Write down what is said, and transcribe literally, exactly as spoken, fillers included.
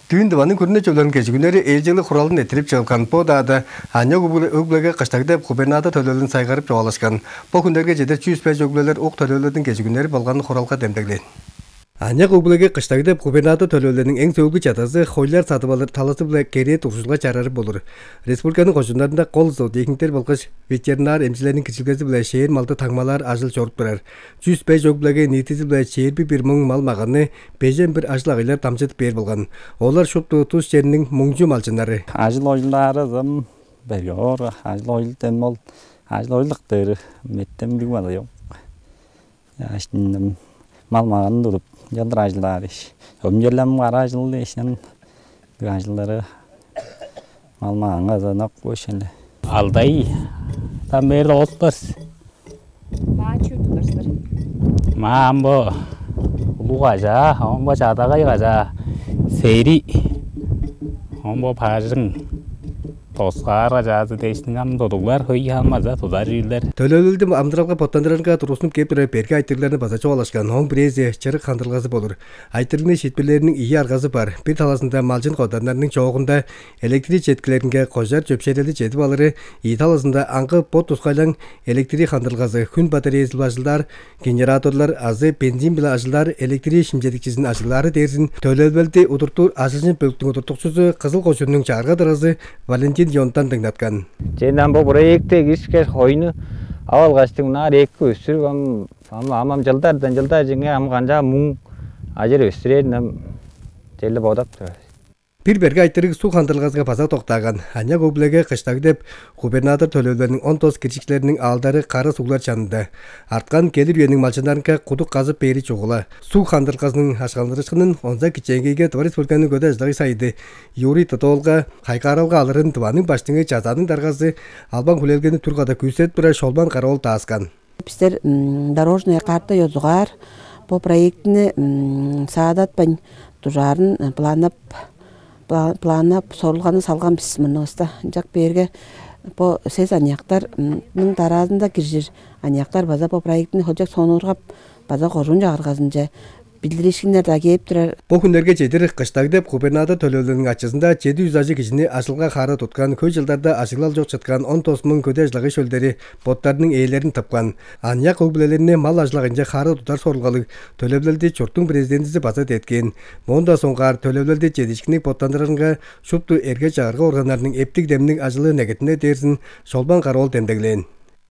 Дүүн Тываның күрүне чүүлдерин кежигүннери ээлчеглиг хуралын эрттирип чыылган. Бо даада аныяк өг-бүле-, өг-бүлеге кыштаг деп губернатор төлээлин сайгарып чугаалашкан. Бо хүннерге чедир чүүс беш өг-бүлелер ук төлээлердиң кежигүннери болганын хуралга демдеглээн. Аныяк өг-бүлеге кыштаг деп губернатор төлээлерниң эң сөөлгү чадазы хойлар садып алыр талазы-биле керээ тургузулга чарарып болур. Республиканың кожууннарында кол зоотехниктер болгаш ветеринар эмчилерниң киржилгези-биле шээр малды таңмалаар ажыл чоруп турар. Чүс беш өг-бүлеге ниитизи-биле чээрби бир муң мал-маганны бежен бир ажыл-агыйлар дамчыдып бээр болган. Олар шупту тус черниң муңчу малчыннары. Ажыл-ойлаары ызым берге оор, ажыл-ойл дем ол, ажыл-ойлдук дээрге меттемдиг база чок. Аштын мал-маганын тудуп, чылдыр ажылдаар иш. Өмчелем кара ажыл дээшнен, бир ажылдары мал-маганга ызанак бош эле. Алдай, там берде отпас. Маа чүү тудур силер? Маа ам бо улуг кажаа, ам бо чадагай кажаа, сери, ам бо бажың, доскаар кажаазы дээштиң ам тудуглар, хөй алмаза тудар чүүлдер. Төлээлелди амыдыралга боттандырарынга тургустунуп кээп турар берге айтырыгларны база чугаалашкан. Ооң бирээзи чырык хандырылгазы болур. Айтырыгны шиитпирлээриниң ийи аргазы бар. Бир талазында малчын коданнарның чоогунда электричестволарынга кожар чөпшээрелди чедип алыры, ийи талазында аңгы бот тускайлаң электрик хандырылгазы, хүн батареязы-биле ажылдаар генераторлар азы бензин-биле ажылдаар электрик шимчедикчизин ажыглаары дээрзин төлээлелди удуртуур ажылчын бөлүктүң удуртукчузу, Кызыл кожууннуң чагырга даргазы Валентин Ёнтан дыңнаткан. Чен ам бо проектте киришкеш, хойну ап алгаштың, мынаар эки өстүрүп, ам, ам, ам, ам чылдардан чылдар чеңе ам канчаар муң ажыр өстүрерин ам черле бодап турар. Бир берге айтырыг суг хандырылгазынга база доктааган. Аныяк өг-бүлеге кыштаг деп губернатор төлээлерниң он тос киржикчилериниң аалдары кара суглар чанында. Арткан келир үениң малчыннарынга кудук казып бээри чугула. Суг хандырылгазының ашкындырышкынын онза кичээнгейге Тыва Республиканың көдээ ажыл-агый сайыды Юрий Тыдыолга хайгааралга алырын Тываның Баштыңы Чазааның даргазы Албан Хүлээлгени түр када күүседип турар Шолбан Кара-оол дааскан. Бистер дорожная карта ёзугаар бо проектини саадатпайн дужаарын планнап, планнап сорулганы салган бис мурнувуста. Ынчак бээрге бо сес аныяктарның дараазында киржир аныяктар база бо проектини холчак сонуургап, база кожуун чагыргазынче билдириишкиннер-даа кээп турар. Бо хүннерге чедир кыштаг деп губернатор төлээлерниң ачызында чеди чүс ажыг кижини ажылга хаара туткан, хөй чылдарда ажыглал чок чыткан он тос муң көдээ ажыл-агый шөлдери боттарының ээлерин тыпкан. Аныяк өг-бүлелерни мал ажыл-агыйынче хаара тудар сорулгалыг төлевилелди чурттуң президентизи база деткээн. Моон-даа соңгаар төлевилелди чедиишкинниг боттандырарынга шупту эрге-чагырга органнарының эптиг-демниг ажылы негеттине дээрзин Шолбан Кара-оол демдеглээн.